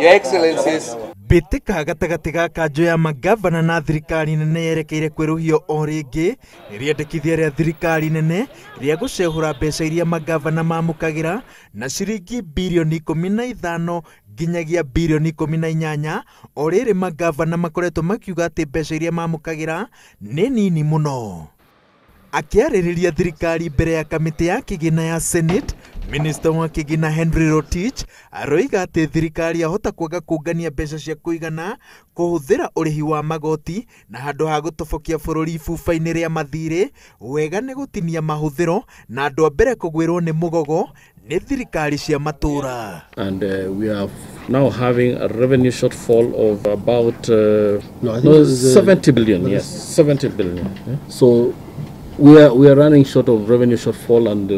Your Excellencies, Mbĩtĩka gatagatĩ ga kanjũ ya mangavana na thirikari nene yerekeire kwerũhio o rĩngĩ nĩ rĩendekithia rĩa thirikari nene rĩa gũcehũra mbeca iria mangavana mamũkagĩra na ciringi birioni 15 nginyagia birioni 18. O rĩrĩ mangavana makoretwo makiuga atĩ mbeca iria mamũkagĩra nĩ nini mũno. Akĩarĩrĩria thirikari mbere ya kamĩtĩ ya kĩgĩna ya Senate, Minista wa kĩgĩna Henry Rotich aroiga atĩ thirikari yahota kwaga kũngania mbeca cia kũigana kũhũthĩra ũrĩhi wa magoti na handũ ha gũtobokia bũrũri ibuba-inĩ rĩa mathirĩ, wega nĩ gũtinia mahũthĩro na andũ a mbere kũgwĩrwo nĩ mũgogo nĩ thirikari cia matũũra. And we are now having a revenue shortfall of about No, I think no, it is, 70 billion. Yes, 70 billion. Yeah. So we are running short of revenue shortfall and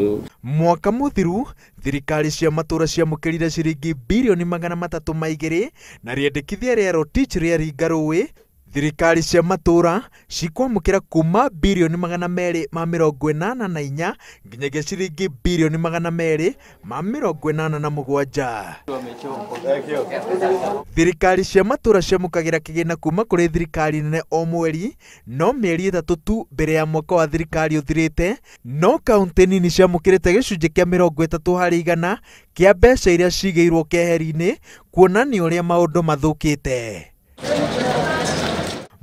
Mwaka mũthiru thirikari cia matũũra ciamũkĩrire ciringi birioni 302 na rĩendekithia rĩa Rotich rĩaringa rũĩ thirikari cia matũũra cikwamũkĩra kuma birioni 284 nginyagia ciringi birioni 287. Thirikari cia matũũra ciamũkagĩra kĩgĩna kuma kũrĩ thirikari nene o mweri, no mĩeri 3 tu mbere ya mwaka wa thirikari ũthirĩte, no kaunti nini ciamũkĩrĩte gĩcunjĩ kĩa 30% kĩa mbeca iria cigĩirwo keheri-inĩ, kuonania ũrĩa maũndũ mathũkĩte.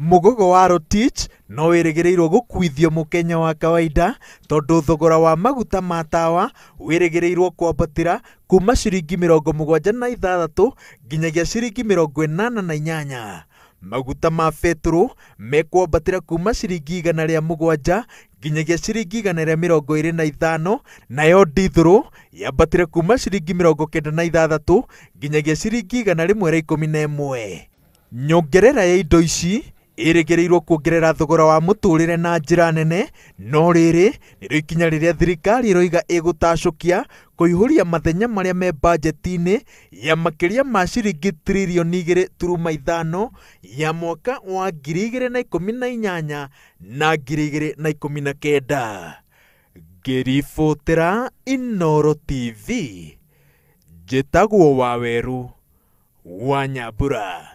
Mũgogo wa Rotich no wĩrĩgĩrĩirwo gũkuithio mũkenya wa kawaida tondũ thogora wa maguta ma tawa wĩrĩgĩrĩirwo kwambatĩra kuma ciringi 76 nginyagia ciringi 88. Maguta ma betũrũ mekwambatĩra kuma ciringi 107 nginyagia ciringi 125, nayo ndithũrũ yambatĩre kuma ciringi 96 nginyagia ciringi 111. Nyongerera ya indo ici ĩrĩgĩrĩirwo kuongerera thogora wa mũtũrĩre na njĩra nene, no rĩrĩ nĩrĩo ikinya rĩrĩa thirikari ĩroiga ĩgũtacũkia kũihũria mathenya marĩa me bajeti-inĩ ya makĩria ma ciringi tririoni 2.5 ya mwaka wa 2018 na 2019. Ngĩribotera Inooro TV, njĩtagwo Waweru wa Nyambura.